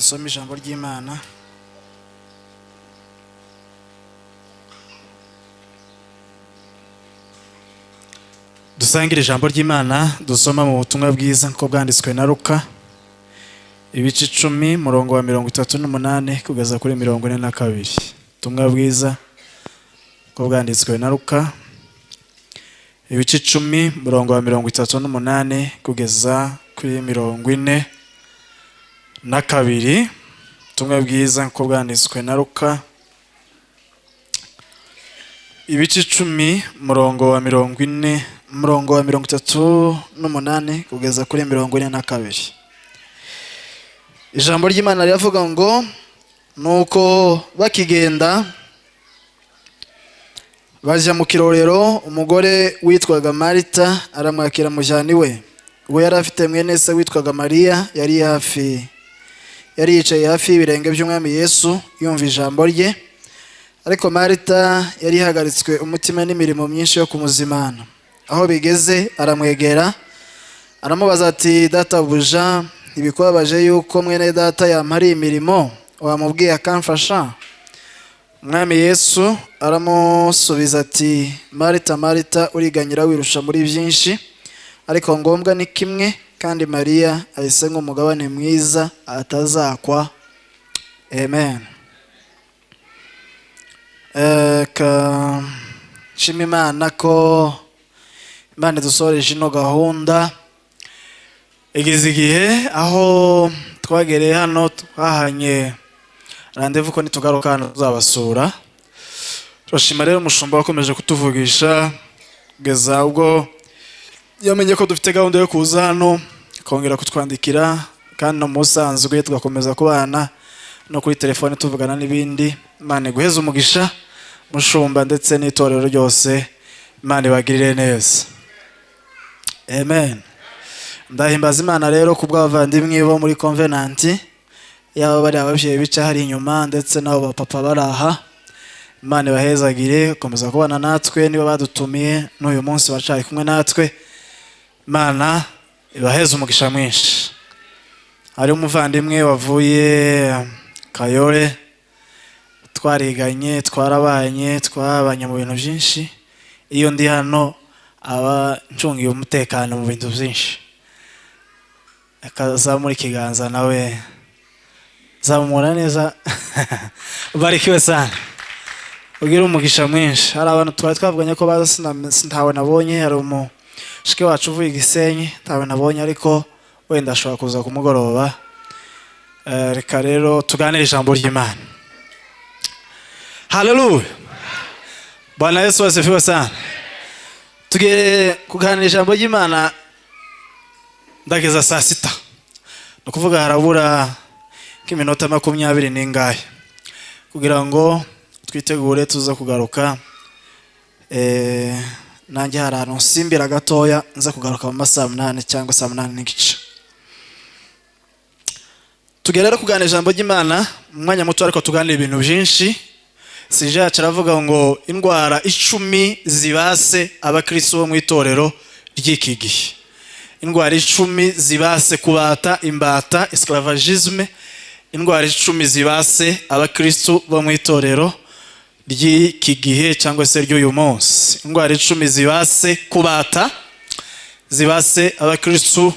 Dusome ijambo ry'Imana. Dusangire ijambo ry'Imana dusoma mu butumwa bwiza nko bwanditswe na Luka, ibice 10, murongo wa 38 kugeza kuri 42. Ubutumwa bwiza nko bwanditswe na Luka, ibice 10, murongo wa 38 kugeza kuri 42. Ubutumwa bwiza nko bwanditswe na Luka, ibice 10, murongo wa 40, murongo wa 38 kugeza kuri 42. Ijambo ry'Imana riravuga ngo: nuko bakigenda bajya mu kirorero, umugore witwaga Marita aramwakira amujyana iwe. Uwo yari afite mwene se witwaga Mariya, yari yicaye hafi y'ibirenge by'Umwami Yesu yumva ijambo rye. Ariko Marita yari ihagaritswe umutima n'imirimo myinshi yo kumuzimana. Aho bigeze aramwegera aramubaza ati: databuja, ntibikubabaje yuko mwene data yampariye imirimo? Wamubwiye akamfasha? Umwami Yesu aramusubiza ati: Marita, Marita, uriganyira wirusha muri byinshi, ariko ngombwa ni kimwe, kandi Mariya ahise nk'umugabane mwiza atazakwa. Amen. Nshima Imana ko Imana idusoreje ino gahunda. Igeze igihe aho twagereye hano, twahanye randevu ko nitugaruka hano tuzabasura. Turashima rero umushumba wakomeje kutuvugisha kugeza ubwo yamenye ko dufite gahunda yo kuza hano, akongera kutwandikira, kandi no mu busanzwe tugakomeza kubana no kuri telefone tuvugana n'ibindi. Imana iguheze umugisha mushumba ndetse n'itorero ryose, Imana ibagirire neza. Amen. Ndahimbaza Imana rero ku bw'abavandimwe bo muri Covenant, yaba bari ababyeyi bica hari inyuma ndetse n'abo bapapa bari aha. Imana ibahezagire, komeza kubana natwe, niba badutumiye n'uyu munsi bacari kumwe natwe. Imana ibaheze umugisha mwinshi. Hari umuvandimwe wavuye Kayore, twariganye, twarabanye, twabanye mu bintu byinshi. Iyo ndi hano aba ncungiye umutekano mu bintu byinshi. Akazamura ikiganza nawe zamura neza. Barikiwe sana, ugire umugisha mwinshi. Hari abantu twari twavuganye ko baza, ntawe nabonye. Hari umushike wacu uvuye Gisenyi, ntawe nabonye, ariko wenda ashobora kuza kumugoroba. Reka rero tuganire ijambo ry'Imana. Haleluya, Bwana Yesu asifiwe sana. Tugiye kuganira ijambo ry'Imana ndageza saa 6, ni ukuvuga harabura nk'iminota 20 n'ingahe kugira ngo twitegure tuza kugaruka. Nanjye hari ahantu nsimbira gatoya, nza kugaruka mu masaha 8 cyangwa saa 8:30. Tugiye rero kuganira ijambo ry'Imana mu mwanya muto, ariko tuganira ibintu byinshi. Sije yacu aravuga ngo indwara 10 zibase abakristo bo mu itorero ry'iki gihe. Indwara 10 zibase kubata imbata, esclavagisme. Indwara 10 zibase abakristo bo mu itorero ry'iki gihe cyangwa se ry'uyu munsi. Indwara 10 zibase kubata, zibase abakristo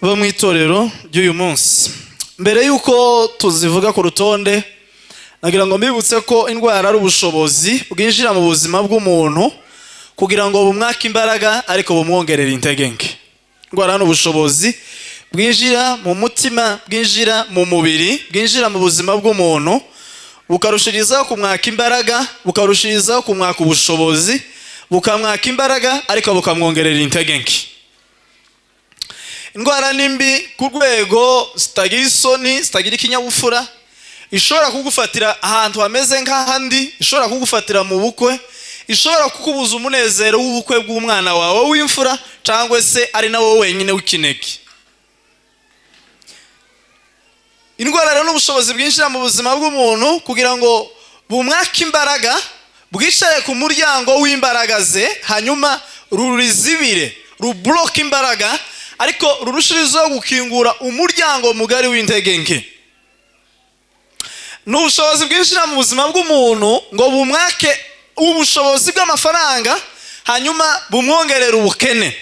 bo mu itorero ry'uyu munsi. Mbere yuko tuzivuga ku rutonde, nagira ngo mbibutse ko indwara ari ubushobozi bwinjira mu buzima bw'umuntu kugira ngo bumwake imbaraga, ariko bumwongerere intege nke. Indwara ni ubushobozi bwinjira mu mutima, bwinjira mu mubiri, bwinjira mu buzima bw'umuntu, bukarushirizaho kumwaka imbaraga, bukarushirizaho kumwaka ubushobozi, bukamwaka imbaraga, ariko bukamwongerera intege nke. Indwara ni mbi ku rwego zitagira isoni, zitagira ikinyabupfura. Ishobora kugufatira ahantu hameze nk'ahandi, ishobora kugufatira mu bukwe, ishobora kukubuza umunezero w'ubukwe bw'umwana wawe w'imfura, cyangwa se ari na wowe wenyine w'ikinege. Indwara rero n'ubushobozi bwinjira mu buzima bw'umuntu kugira ngo bumwake imbaraga, bwicare ku muryango w'imbaraga ze, hanyuma rurizibire, rubloke imbaraga, Ariko rurushirizeho gukingura umuryango mugari w'intege nke. Ni ubushobozi bwinjira mu buzima bw'umuntu ngo bumwake ubushobozi bw'amafaranga, hanyuma bumwongerera ubukene.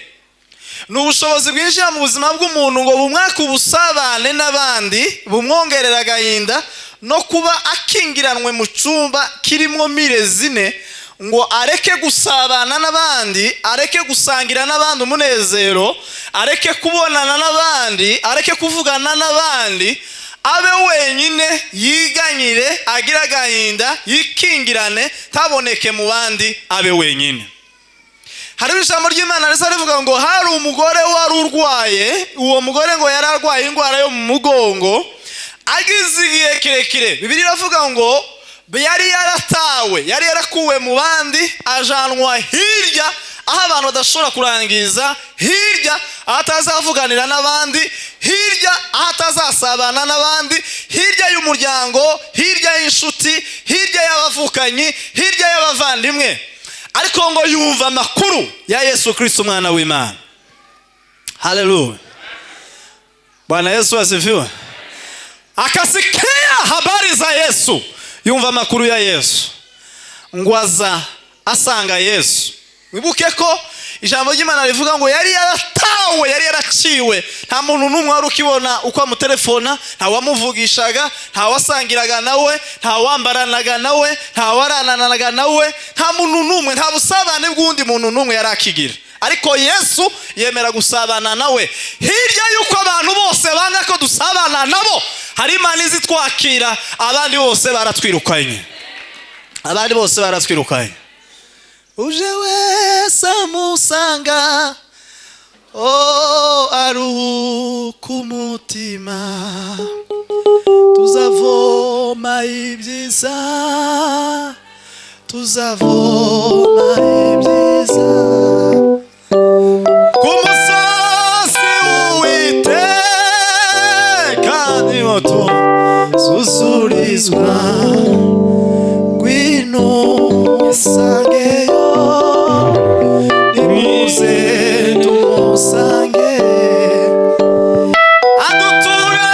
Ni ubushobozi bwinjira mu buzima bw'umuntu ngo bumwake ubusabane n'abandi, bumwongerera agahinda no kuba akingiranwe mu cyumba kirimo mire 4, ngo areke gusabana n'abandi, areke gusangira n'abandi umunezero, areke kubonana n'abandi, areke kuvugana n'abandi, abe wenyine, yiganyire, agire agahinda, yikingirane, ntaboneke mu bandi, abe wenyine. Hariho ijambo ry'Imana risa rivuga ngo hari umugore wari urwaye. Uwo mugore ngo yari arwaye indwara yo mu mugongo agize igihe kirekire. Bibiliya iravuga ngo yari yaratawe, yari yarakuwe mu bandi, ajanwa hirya aho abantu badashobora kurangiza, hirya aho atazavuganira n'abandi, hirya aho atazasabana n'abandi, hirya y'umuryango, hirya y'inshuti, hirya y'abavukanyi, hirya y'abavandimwe. Ariko ngo yumva amakuru ya Yesu Kristo, umwana w'Imana. Haleluya! Bwana Yesu asifiwe! Akasikia habari za Yesu, yumva amakuru ya Yesu, ngo aza asanga Yesu. Wibuke ko ijambo ry'Imana rivuga ngo yari yaratawe, yari yaraciwe, nta muntu n'umwe wari ukibona uko amutelefona, nta wamuvugishaga, nta wasangiraga nawe, nta wambaranaga nawe, nta warananaga nawe, nta muntu n'umwe, nta busabane bw'undi muntu n'umwe yari akigira. Ariko Yesu yemera gusabana nawe. Hirya y'uko abantu bose banga ko dusabana nabo, hari Imana izi twakira. Abandi bose baratwirukanye, abandi bose baratwirukanye. Uje wese amusanga, oh, aruhuka umutima. Tuzavoma ibyiza, tuzavoma ibyiza ku musozi w'Uwiteka, niho tuzuzurizwa. Ngwino usangeyo, nimuze tumusange, aduture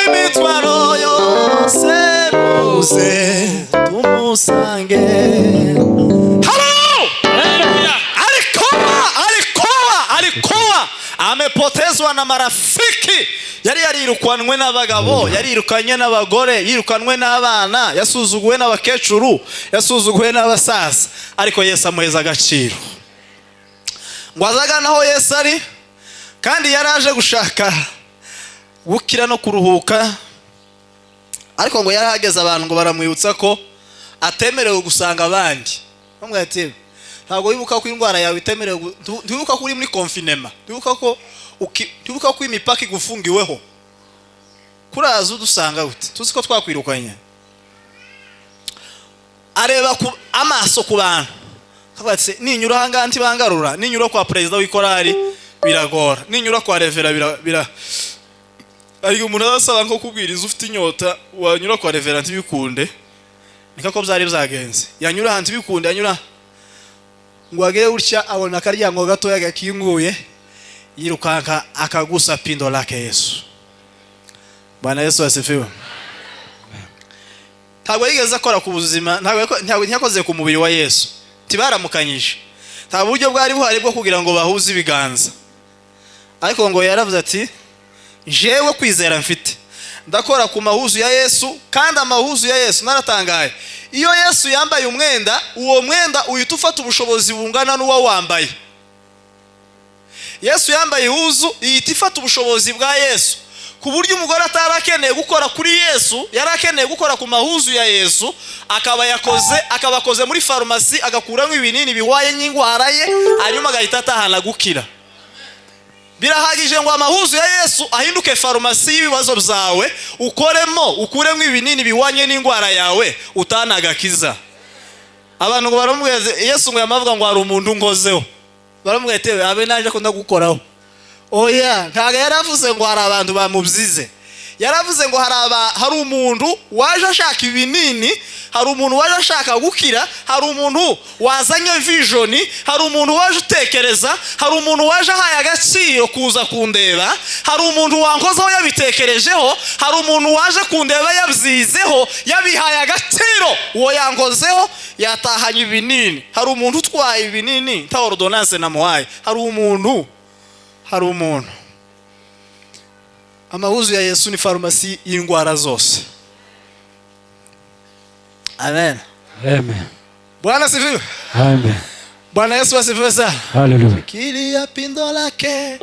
imitwaro yose. Muze tumusange. Halo! Alikuwa amepotezwa na marafiki, yari yarirukanwe n'abagabo, yarirukanye n'abagore, yirukanwe n'abana, yasuzuguwe n'abakecuru, yasuzuguwe n'abasaza. Ariko Yesu amuheza agaciro, ngo azagana aho Yesu ari. Kandi yari aje gushaka gukira no kuruhuka. Ariko ngo yari ahageze, abantu ngo baramwibutsa ko atemerewe gusanga abandi. Bamubwira ati: "Ntabwo wibuka ko indwara yawe itemerewe, ntiwibuka ko uri muri confinement, ntiwibuka ko imipaka igufungiweho? Kuraza udusanga gute, tuzi ko twakwirukanye?" Areba ku amaso ku bantu, akavuga ati: "Ninyura ahangaha ntibangarura, ninyura kwa perezida w'ikorari biragora, ninyura kwa revera bira ariko umuntu azasaba nko kubwiriza ufite inyota, wanyura kwa revera ntibikunde." Niko ko byari byagenze, yanyura ahantu ntibikunde, yanyura ngo agere gutya abona akaryango gatoya gakinguye, yirukanka akagusa pindo lake Yesu. Bwana Yesu asifiwe! Ntabwo yigeze akora ku buzima, ntabwo ntiyakoze ku mubiri wa Yesu, tibaramukanyije, nta buryo bwari buhari bwo kugira ngo bahuze ibiganza. Ariko ngo yaravuze ati: "Jewe kwizera mfite, ndakora ku mahuzu ya Yesu." Kandi amahuzu ya Yesu, naratangaye, iyo Yesu yambaye umwenda, uwo mwenda uhita ufata ubushobozi bungana n'uwo wambaye. Yesu yambaye ihuzu, ihita ifata ubushobozi bwa Yesu, ku buryo umugore atari akeneye gukora kuri Yesu, yari akeneye gukora ku mahuzu ya Yesu, akaba yakoze, akaba akoze muri farumasi, agakuramo ibinini bihwaye n'indwara ye, hanyuma agahita atahana gukira. Birahagije ngo amahuzu ya Yesu ahinduke farumasi y'ibibazo byawe, ukoremo, ukuremo ibinini bihwanye n'indwara yawe, utahane agakiza. Abantu ngo baramubwira, Yesu ngo yamavuga ngo hari umuntu unkozeho. Baramubwira ati: "Abe naje ko ndagukoraho." Oya, ntabwo yaravuze ngo hari abantu bamubyize, yaravuze ngo hari umuntu waje ashaka ibinini. Hari umuntu waje ashaka gukira, hari umuntu wazanye vision, hari umuntu waje utekereza, hari umuntu waje ahaye agaciro kuza kundeba, hari umuntu wankozeho yabitekerejeho, hari umuntu waje kundeba yabyizeho, yabihaye agaciro. Uwo yankozeho yatahanye ibinini. Hari umuntu utwaye ibinini nta ordonnance namuhaye. Hari umuntu. Amahuzu ya Yesu ni farumasi y'indwara zose. Amen. Amen. Bwana asifiwe. Amen. Bwana Yesu asifiwe sana. Haleluya. Shikilia pindo lake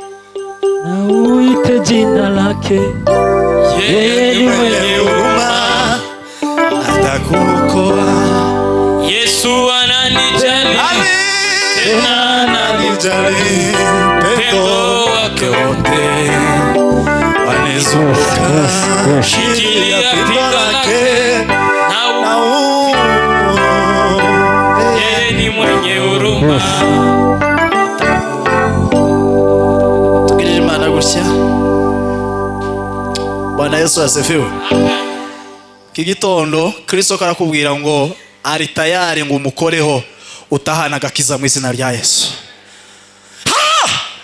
Na uite jina lake. Yeye ni mwenye huruma, atakuokoa. Yesu ananijali Ali tena ananijali, anijali, pendo wake wote wanizunguka. Yes. Shikilia Shikilia pindo lake na na yeye ni mwenye huruma. Tugirire Imana gutya. Bwana Yesu asifiwe. Iki gitondo Kristo karakubwira ngo ari tayari ngo umukoreho, utahana agakiza mu izina rya Yesu.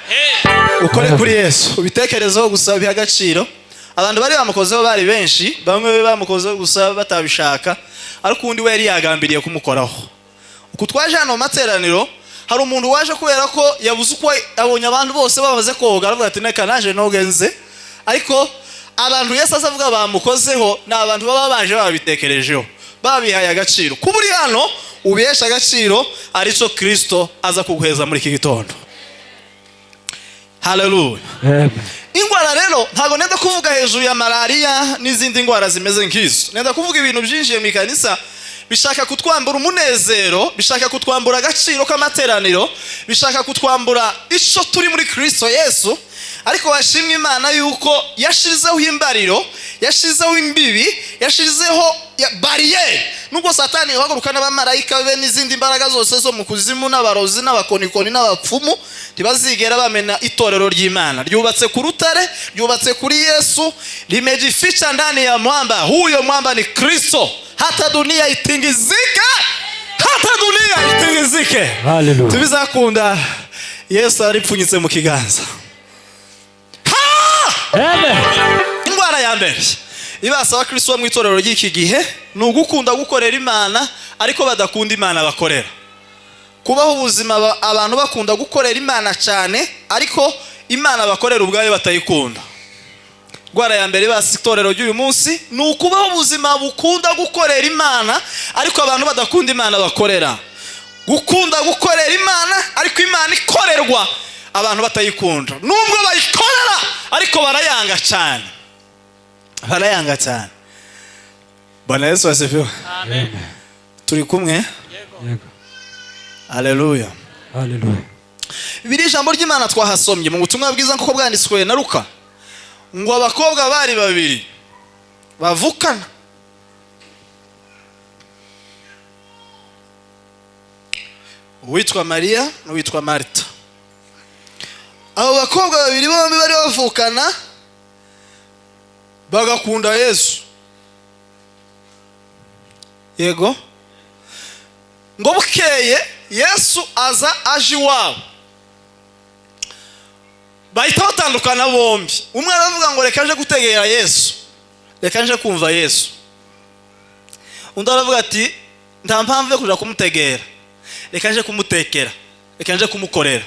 Hey. Ukore kuri Yesu, ubitekerezeho gusa, biha agaciro. Abantu bari bamukozeho bari benshi, bamwe bamukozeho gusa batabishaka, ariko undi we yari yagambiriye kumukoraho. Uku twaje hano mu materaniro, hari umuntu waje kubera ko yabuze uko, abonye abantu bose bamaze koga, aravuga ati: "Neka naje noge nze." Ariko abantu Yesu aza avuga bamukozeho ni abantu baba baje babitekerejeho, babihaye agaciro. Kuba uri hano, ubihesha agaciro, aricyo Kristo aza kuguheza muri iki gitondo. Haleluya. Amen. Indwara rero, ntabwo nenda kuvuga hejuru ya malariya n'izindi ndwara zimeze nk'izo. Nenda kuvuga ibintu byinjiye mu ikanisa bishaka kutwambura umunezero, bishaka kutwambura agaciro k'amateraniro, bishaka kutwambura icyo turi muri Kristo Yesu. Ariko washimwe Imana yuko yashizeho imbariro, yashizeho imbibi, yashizeho bariyeri. Nubwo Satani ihaguruka n'abamarayika be n'izindi mbaraga zose zo mu kuzimu n'abarozi n'abakonikoni n'abapfumu, ntibazigera bamena itorero ry'Imana. Ryubatse ku rutare, ryubatse kuri Yesu, limejificha ndani ya mwamba. Huyo mwamba ni Kristo. Hata dunia itingizike, hata dunia itingizike, Haleluya. tubizakunda. Yesu aripfunyitse mu kiganza. Ha! Amen. Indwara ya mbere ibasa abakristo bo mu itorero ry'iki gihe ni ugukunda gukorera Imana ariko badakunda Imana bakorera. Kubaho ubuzima abantu bakunda gukorera Imana cyane, ariko Imana bakorera ubwayo batayikunda. Indwara ya mbere ibasa itorero ry'uyu munsi ni ukubaho ubuzima bukunda gukorera Imana ariko abantu badakunda Imana bakorera. Gukunda gukorera Imana ariko Imana ikorerwa abantu batayikunda. Nubwo bayikorera, ariko barayanga cyane, barayanga cyane. Bwana Yesu asifiwe. Amen. Turi kumwe? Yego. Haleluya. Haleluya. Biri ijambo ry'Imana twahasomye mu butumwa bwiza nk'uko bwanditswe na Luka, ngo abakobwa bari babiri bavukana. Uwitwa Mariya n'uwitwa Marita. Abo bakobwa babiri bombi bari bavukana, bagakunda Yesu. Yego, ngo bukeye Yesu aza aje iwabo, bahita batandukana bombi. Umwe aravuga ngo: "Reka nje gutegera Yesu, reka nje kumva Yesu." Undi aravuga ati: "Nta mpamvu yo kuja kumutegera, reka nje kumutekera, reka nje kumukorera."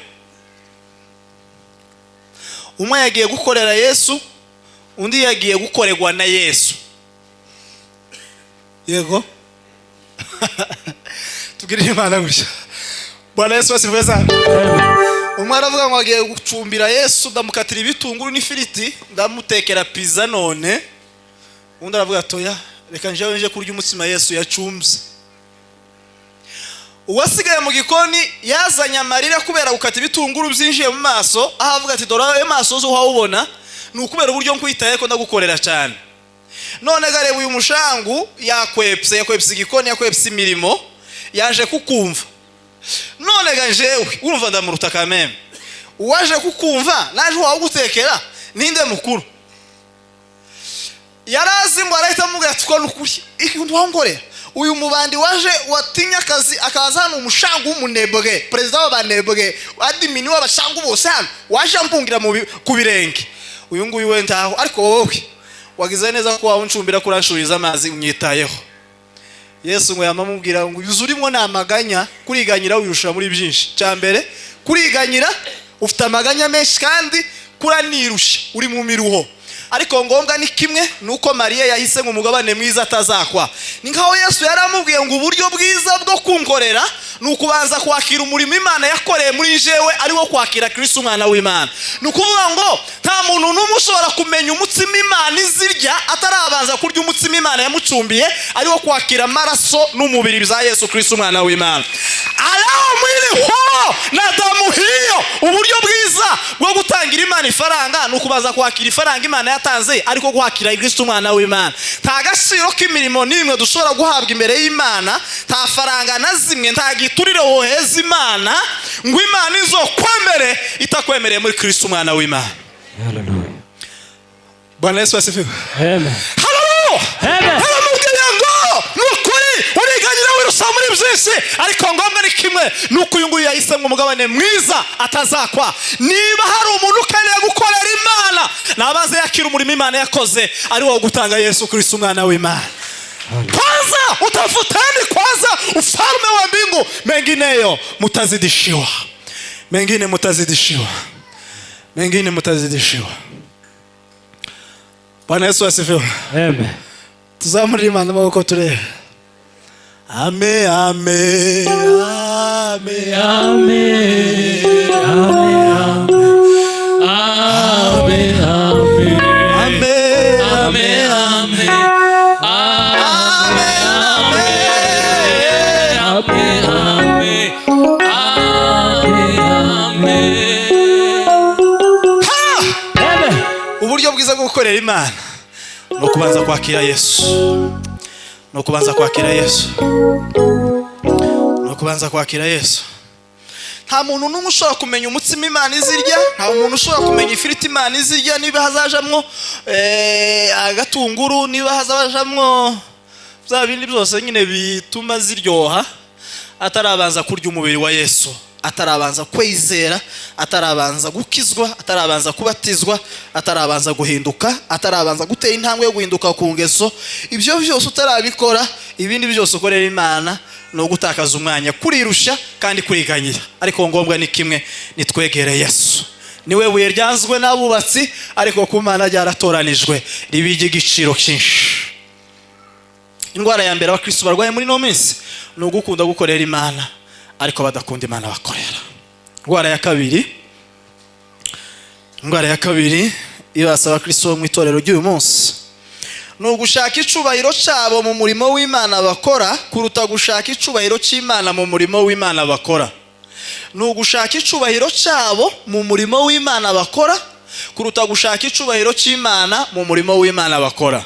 Umwe yagiye gukorera Yesu, undi yagiye gukorerwa na Yesu. Yego, tugirire Imana gutya. Bwana Yesu asifiwe sana. Umwe aravuga ngo agiye gucumbira Yesu, ndamukatira ibitunguru n'ifiriti, ndamutekera pizza none. Undi aravuga ati: "Oya, reka njewe nje kurya umutsima Yesu yacumbye." Uwasigaye mu gikoni yazanye amarira kubera gukata ibitunguru byinjiye mu maso, aho avuga ati: "Dore ayo maso zo uhawubona ni ukubera uburyo nkwitaye ko ndagukorera cyane. None gareba uyu mushangu yakwepse, yakwepse igikoni, yakwepse imirimo, yaje kukumva. None ga jewe urumva ndamuruta kameme. Uwaje kukumva naje wawugutekera, ninde mukuru?" Yarazi ngo arahita amubwira ati: "Ko nukuri ikintu wangorera." Uyu mubandi waje watinye akazi, akaza hano, umushangu w'umunebwe, perezida w'abanebwe, admin w'abashangu bose hano, waje ambungira ku birenge. Uyu nguyu we ntaho, ariko wowe wagize neza ko wawe uncumbira, kuranshuriza amazi, unyitayeho. Yesu ngo yamamubwira ngo yuzu urimo ni amaganya, kuriganyira wirusha muri byinshi. Cya mbere, kuriganyira, ufite amaganya menshi kandi kuranirusha, uri mu miruho. Ariko ngombwa ni kimwe, ni uko Mariya yahise ngo umugabane mwiza atazakwa. Ni nkaho Yesu yari amubwiye ngo uburyo bwiza bwo kunkorera ni ukubanza kwakira umurimo Imana yakoreye muri jewe, ari wo kwakira Kristo umwana w'Imana. Ni ukuvuga ngo nta muntu n'umwe ushobora kumenya umutsima Imana izirya atarabanza kurya umutsima Imana yamucumbiye, ari wo kwakira amaraso n'umubiri bya Yesu Kristo umwana w'Imana. Alao mwili huo na damu hiyo. Uburyo bwiza bwo gutangira Imana ifaranga ni ukubanza kwakira ifaranga Imana yatanze, ariko kwakira Kristo umwana w'Imana. Nta gaciro k'imirimo n'imwe dushobora guhabwa imbere y'Imana, nta faranga na zimwe, nta giturire woheza Imana ngo Imana izokwemere itakwemereye muri Kristo umwana w'Imana. Haleluya. Bwana Yesu asifiwe. Amen. Haleluya. Amen. Aramubwiye ngo ni ukuri uriganyira, wirusha muri byinshi, ariko ngombwa ni kimwe, ni uko uyu nguyu yahisemo umugabane mwiza atazakwa. Niba hari umuntu ukeneye gukorera Imana, nabanze yakira umurimo Imana yakoze, ari wo gutanga Yesu Kristo umwana w'Imana. Kwanza utafuteni kwanza ufalme wa mbingu, mengineyo mutazidishiwa, mengine mutazidishiwa, mengine mutazidishiwa. Bwana Yesu asifiwe. Amen. Tuzamurire Imana amaboko turebe. Ame, ame, ame. Amen. Amen. Amen. Amen. Ame, ame. Amen. Ame, ame. Amen. Amen. Amen. Ha! Amen. Uburyo bwiza bwo gukorera Imana ni ukubanza kwakira Yesu, ni ukubanza kwakira Yesu, ni ukubanza kwakira Yesu. Nta muntu n'umwe ushobora kumenya umutsima Imana izirya, nta muntu ushobora kumenya ifiriti Imana izirya, niba hazajamwo agatunguru, niba hazajamwo bya bindi byose nyine bituma ziryoha, atarabanza kurya umubiri wa Yesu, atarabanza kwizera, atarabanza gukizwa, atarabanza kubatizwa, atarabanza guhinduka, atarabanza gutera intambwe yo guhinduka ku ngeso. Ibyo byose utarabikora, ibindi byose ukorera Imana ni ugutakaza umwanya, kurirusha kandi kuriganyira. Ariko ngombwa ni kimwe, nitwegere Yesu. Niwe buye ryanzwe n'abubatsi, ariko ku Mana ryaratoranijwe, riba igiciro cyinshi. Indwara ya mbere abakristo barwaye muri ino minsi ni ugukunda gukorera Imana ariko badakunda Imana bakorera. Indwara ya kabiri, indwara ya kabiri ibasa abakristo bo mu itorero ry'uyu munsi ni ugushaka icubahiro cyabo mu murimo w'Imana bakora kuruta gushaka icubahiro cy'Imana mu murimo w'Imana bakora. Ni ugushaka icubahiro cyabo mu murimo w'Imana bakora kuruta gushaka icubahiro cy'Imana mu murimo w'Imana bakora.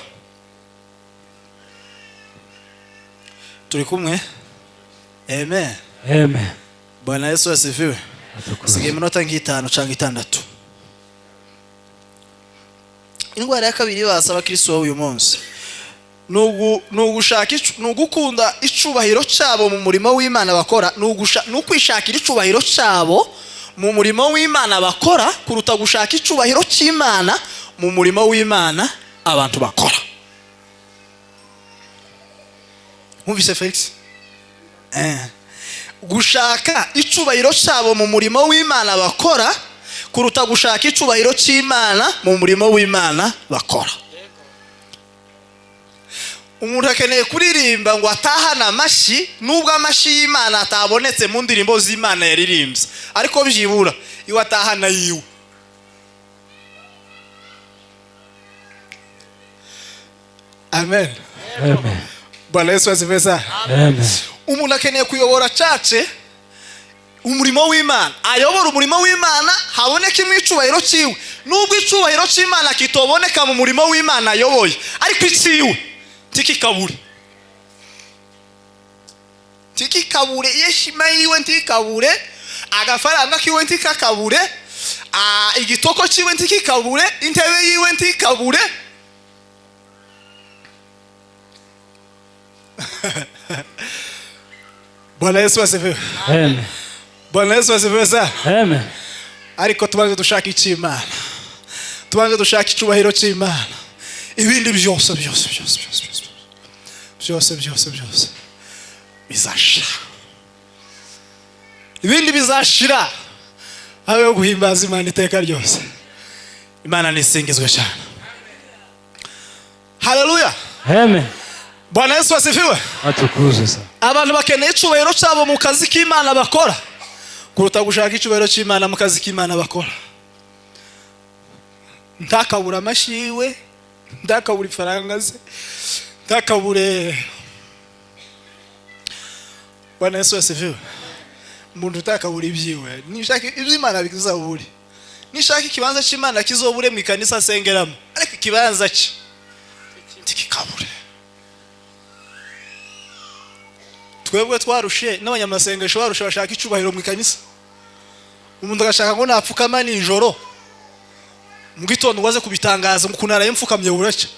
Turi kumwe? Amen. Amen. Bwana Yesu asifiwe. Atukuzwe. Sigaye iminota nk'itanu cyangwa itandatu. Indwara ya kabiri basaba abakristo uyu munsi ni ugushaka, ni ugukunda icubahiro cyabo mu murimo w'Imana bakora, ni ukwishakira icubahiro cyabo mu murimo w'Imana bakora kuruta gushaka icubahiro cy'Imana mu murimo w'Imana abantu bakora. Mwumvise Felix? Gushaka icubahiro cyabo mu murimo w'Imana bakora kuruta gushaka icubahiro cy'Imana mu murimo w'Imana bakora. Umuntu akeneye kuririmba ngo atahane amashyi, nubwo amashyi y'Imana atabonetse mu ndirimbo z'Imana yaririmbye, ariko byibura iwe atahana yiwe. Amen. Amen. Bwana Yesu asifiwe sana. Amen. Umuntu akeneye kuyobora cace umurimo w'Imana, ayobora umurimo w'Imana haboneke mu icubahiro ciwe, nubwo icubahiro c'Imana kitoboneka mu murimo w'Imana ayoboye, ariko iciwe ntikikabure, ntikikabure, yeshima yiwe ntikabure, agafaranga kiwe ntikakabure, igitoko ciwe ntikikabure, intebe yiwe ntikabure. Bwana Yesu asifiwe. Amen. Bwana Yesu asifiwe sana. Amen. Ariko tubanze dushaka icy'Imana, tubanze dushaka icyubahiro cy'Imana. Ibindi byose byose byose byose byose byose byose byose bizashira, ibindi bizashira, habeho guhimbaza Imana iteka ryose. Imana nisingizwe cyane. Haleluya. Amen. Bwana Yesu asifiwe. Atukuzwe sana. Abantu bakeneye icyubahiro cyabo mu kazi k'Imana bakora kuruta gushaka icyubahiro cy'Imana mu kazi k'Imana bakora. Ntakabura amashyi yiwe, ntakabura ifaranga ze, ntakabure. Bwana Yesu asifiwe. Umuntu utakabura ibyiwe, nishaka iby'Imana bizabure, nishaka ikibanza cy'Imana kizobure mu ikanisa asengeramo, ariko ikibanza cye ntikikabure. Twebwe twarushe n'abanyamasengesho barushe, bashaka icyubahiro mu ikanisa. Umuntu agashaka ngo napfukama nijoro mu gitondo ngo aze kubitangaza ngo ukuntu naraye mfukamye buracya.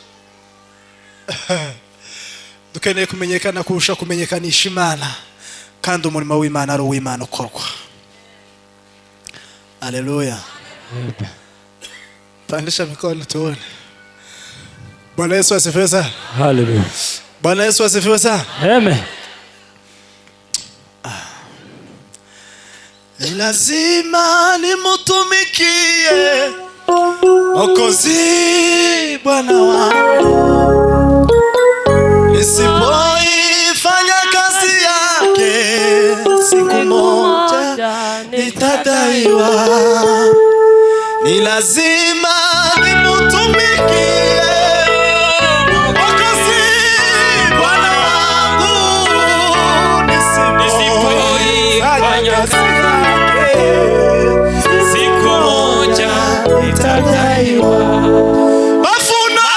Dukeneye kumenyekana kurusha kumenyekanisha Imana, kandi umurimo w'Imana ari uw'Imana ukorwa. Haleluya. Pandisha mikono tuone. Bwana Yesu asifiwe sana. Haleluya. Bwana Yesu asifiwe sana. Amen. Ni lazima nimutumikie Mwokozi Bwana wangu, nisipoifanya kazi yake siku moja nitadaiwa. Ni lazima nimutumikie Mwokozi Bwana wangu, nisipoifanya kazi yake siku moja nitadaiwa. Mavuno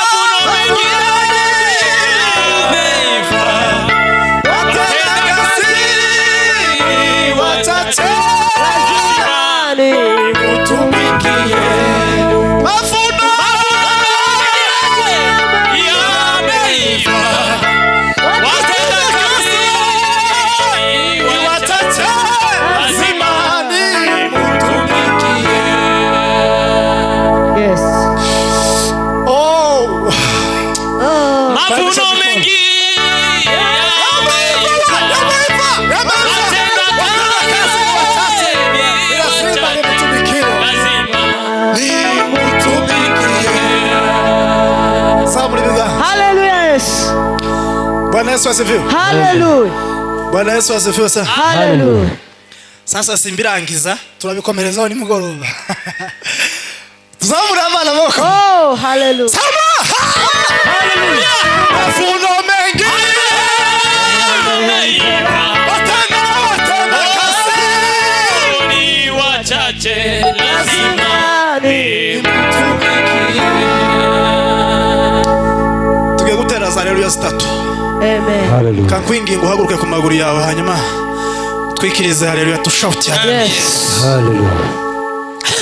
mengi yameiva, watenda kazi wachache, mutumikie. Mavuno Yameiva, watenda kazi wachache, lazima nimutumikie. Yes. Oh, Mavuno mengi yameiva, watenda kazi lazima nimutumikie. lazima Nimutumikie. Sawa muri biga. Hallelujah. Yes. Bwana Yesu asifiwe. Hallelujah. Bwana Yesu asifiwe sana. Hallelujah. Sasa simbirangiza, turabikomerezaho nimugoroba. Tuzamura abana amaboko. Oh, hallelujah. Sama! Haleluya! Mavuno mengi yameiva, watenda watenda kazi ni wachache, lazima nimutumikie. Tugiye gutera za haleluya zitatu. Amen. Haleluya. Kankwinginga uhaguruke ku maguru yawe, hanyuma twikirize haleluya, tushauti haleluya. Yes. Haleluya.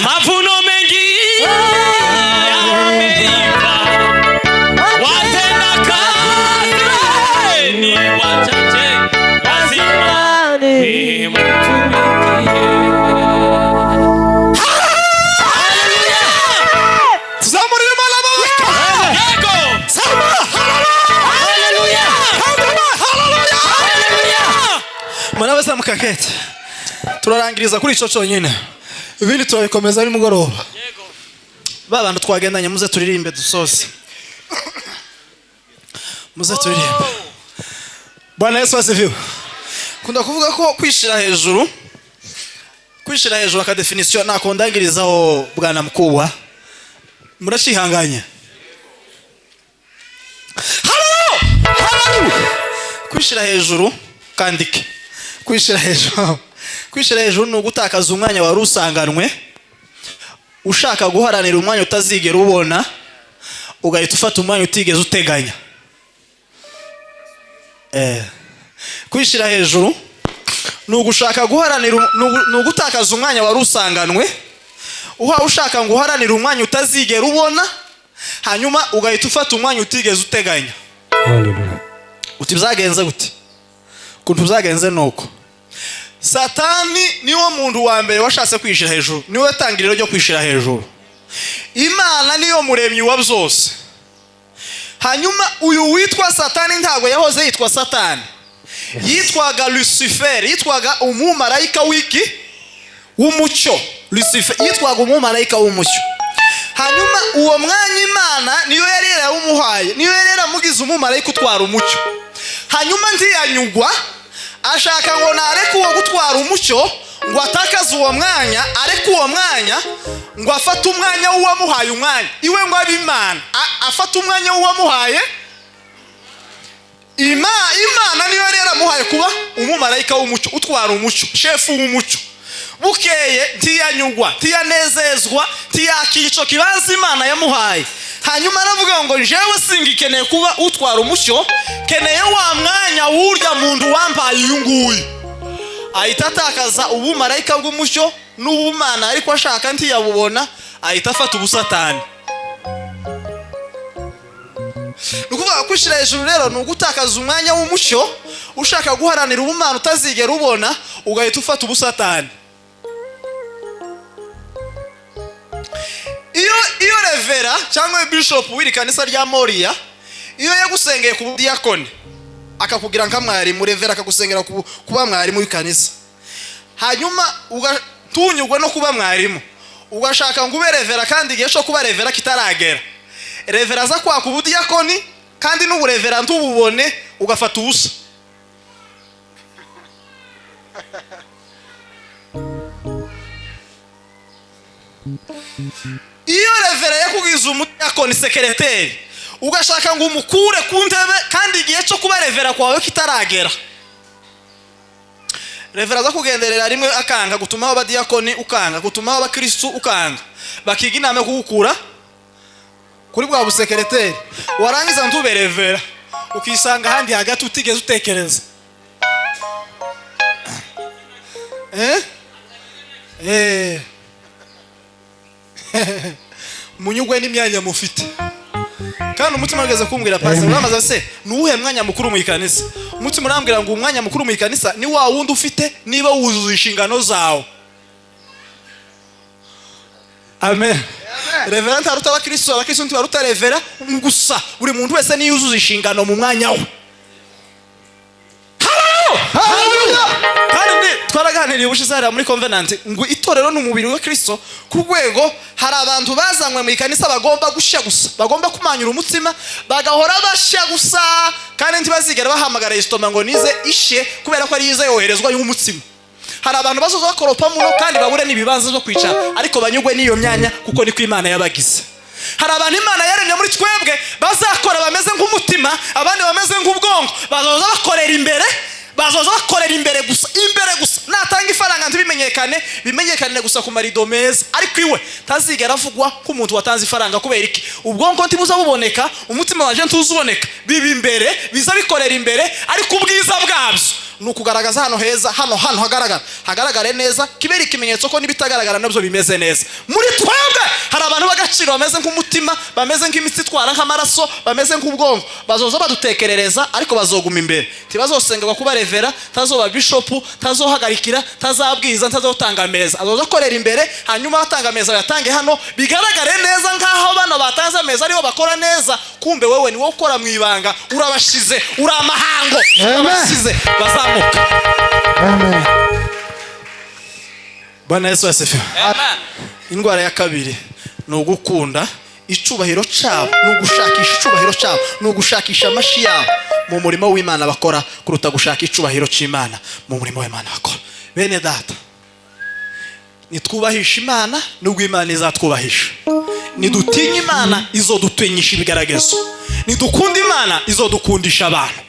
Mavuno mengi yameiva, watenda kazi ni wachache, lazima nimutumikie. Tuzamurire Imana amaboko. Yego! Sama! Haleluya! Haleluya! Haleluya! Mwana mukakete. Turarangiriza kuri ico cyonyine. Ibindi turabikomeza nimugoroba. Yego. Ba bantu twagendanye muze turirimbe dusoze. Muze turirimbe. Bwana Yesu asifiwe. Kunda kuvuga ko kwishira hejuru, kwishira hejuru aka definition nakondangirizaho bwana mkubwa. Murashihanganye. Haleluya! Haleluya! Kwishira hejuru kandike. Kwishira hejuru. Kwishira hejuru ni ugutakaza umwanya wari usanganwe, ushaka guharanira umwanya utazigera ubona, ugahita ufata umwanya utigeze uteganya. Kwishira hejuru ni ugushaka guharanira, ni ugutakaza umwanya wari usanganwe, uha ushaka ngo uharanire umwanya utazigera ubona, hanyuma ugahita ufata umwanya utigeze uteganya. Haleluya. Uti byagenze gute? Ukuntu byagenze nuko Satani niwo muntu wa mbere washatse kwishira hejuru, niwe tangiriro ryo kwishira hejuru. Imana niyo muremyi wa byose. Hanyuma uyu witwa Satani ntabwo yahoze yitwa Satani, yitwaga Lucifer, yitwaga umumarayika w'iki? W'umucyo. Lucifer yitwaga umumarayika w'umucyo. Hanyuma uwo mwanya Imana niyo yari yarawumuhaye, niyo yari yaramugize umumarayika utwara umucyo. Hanyuma ntiyanyugwa, ashaka ngo nareke uwo gutwara umucyo, ngo atakaze uwo mwanya, areke uwo mwanya, ngo afate umwanya w'uwamuhaye umwanya iwe, ngo abe Imana. Afate umwanya w'uwamuhaye Imana niyo yari yaramuhaye kuba umumarayika w'umucyo, utwara umucyo, shefu w'umucyo. Bukeye ntiyanyugwa, ntiyanezezwa, ntiyakira ico kibanza Imana yamuhaye. Hanyuma aravuga ngo jewe singikeneye kuba utwara umucyo, keneye wa mwanya w'urya muntu wambaye uyu nguyu. Ahita atakaza ubumarayika bw'umucyo n'ubumana ariko ashaka ntiyabubona, ahita afata ubusatani. Ni ukuvuga kwishyira hejuru rero ni ugutakaza umwanya w'umucyo, ushaka guharanira ubumana utazigera ubona, ugahita ufata ubusatani. Iyo revera cyangwa bishop w'iri kanisa rya Moria, iyo yagusengeye ku diakoni akakugira nka mwarimu, revera akagusengera kuba mwarimu w'ikanisa, hanyuma ugatunyugwa no kuba mwarimu, ugashaka ngo ube revera kandi igihe cyo kuba revera kitaragera, revera aza kwaka ubudiakoni kandi n'uburevera ntububone, ugafata ubusa. Iyo revera yakugize umudiakoni sekereteri, ugashaka ngo umukure ku ntebe kandi igihe cyo kuba revera kwawe kitaragera, revera aza kugenderera rimwe akanga gutumaho abadiakoni, ukanga gutumaho abakristu, ukanga, bakiga inama yo kugukura kuri bwa busekereteri, warangiza ntube revera, ukisanga ahandi hagati utigeze utekereza. Munyugwe n'imyanya mufite. Kandi umutima wageze kumbwira pastor, uramaza se nuwuhe mwanya mukuru mu ikanisa? Umutima urambwira ngo umwanya mukuru mu ikanisa ni wa wundi ufite niba wuzuye inshingano zawo. Amen. Reverend aruta abakristo, abakristo ntibaruta revera gusa, buri muntu wese niyo yuzuza inshingano mu mwanya we. Haleluya! Kandi twaraganiriye ubushize hariya muri Covenant ngo itorero ni umubiri wa Kristo, ku rwego hari abantu bazanywe mu ikanisa bagomba gushya gusa, bagomba kumanyura umutsima, bagahora bashya gusa, kandi ntibazigera bahamagara isitoma ngo nize ishe, kubera ko ari ize yoherezwa y'umutsima. Hari abantu bazoza bakoropa muno kandi babure n'ibibanza byo kwicara, ariko banyugwe n'iyo myanya kuko niko Imana yabagize. Hari abantu Imana yaremye muri twebwe bazakora bameze nk'umutima, abandi bameze nk'ubwonko, bazoza bakorera imbere, bazoza bakorera imbere gusa, imbere gusa. Natanga ifaranga ntibimenyekane, bimenyekanire gusa ku marido meza, ariko iwe tazigera avugwa nk'umuntu watanze ifaranga. Kubera iki? Ubwonko ntibuza buboneka, umutima waje ntuzuboneka, biba imbere, biza bikorera imbere, ariko ubwiza bwabyo ni ukugaragaza hano heza, hano hano hagaragara, hagaragare neza, kibera ikimenyetso ko n'ibitagaragara nabyo bimeze neza. Muri twebwe hari abantu b'agaciro bameze nk'umutima, bameze nk'imitsi itwara nk'amaraso, bameze nk'ubwonko, bazoza badutekerereza ariko bazoguma imbere. Ntibazosengerwa kuba revera, tazoba bishopu, tazohagarikira, tazabwiza, tazotanga ameza, azoza akorera imbere, hanyuma batanga ameza bayatange hano bigaragare neza nkaho bano batanze ameza ariho bakora neza, kumbe wewe ni wowe ukora mu ibanga, urabashize, uri amahango, urabashize, bazamuka. Amen. Bwana Yesu asifiwe. Amen. Indwara ya kabiri ni ugukunda icubahiro cyabo, ni ugushakisha icubahiro cyabo, ni ugushakisha amashi yabo mu murimo w'Imana bakora kuruta gushaka icubahiro cy'Imana mu murimo w'Imana bakora. Bene data, nitwubahisha Imana nubwo Imana izatwubahisha, nidutinya Imana izodutinyisha ibigaragazo, nidukunda Imana izodukundisha abantu,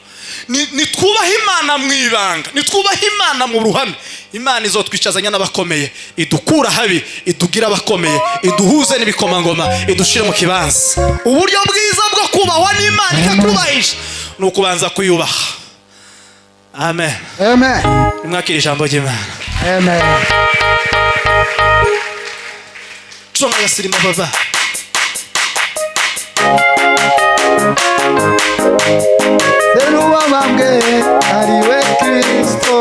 nitwubaha Imana mu ibanga, nitwubaha Imana mu ruhame, Imana izotwicazanya n'abakomeye, idukura habi, idugira abakomeye, iduhuze n'ibikomangoma, idushire mu kibanza. Uburyo bwiza bwo kubahwa n'Imana ikakubahisha ni ukubanza kuyubaha. Amen. Amen. Nimwakire ijambo ry'Imana. Amen. Tusonga gasirima baba. Seruwabambwe ariwe Kristo,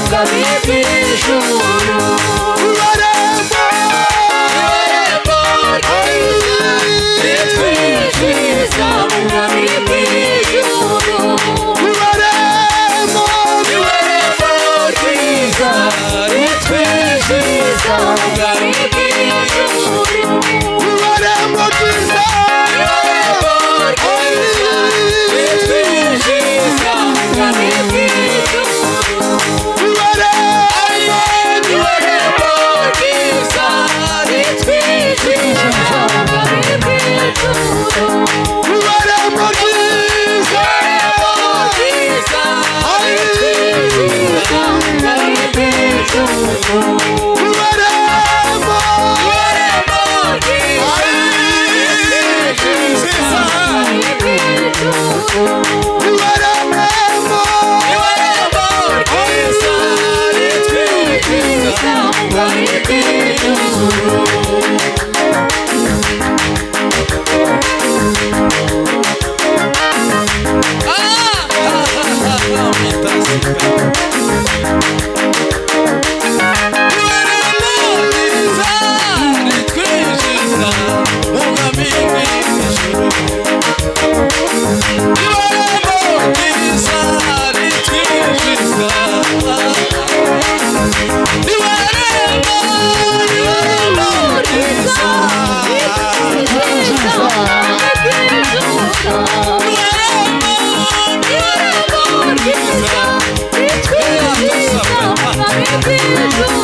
bwami bw'ijuru. Irembo ryiza ritwinjiza mu bwami bw'ijuru. Irembo ryiza ritwinjiza mu bwami bw'ijuru. Irembo ryiza ritwinjiza mu bwami bw'ijuru. Irembo ryiza ritwinjiza mu bwami bw'ijuru. Irembo ryiza ritwinjiza mu bwami bw'ijuru. Irembo ryiza ritwinjiza mu bwami bw'ijuru. Irembo ryiza ritwinjiza mu bwami bw'ijuru.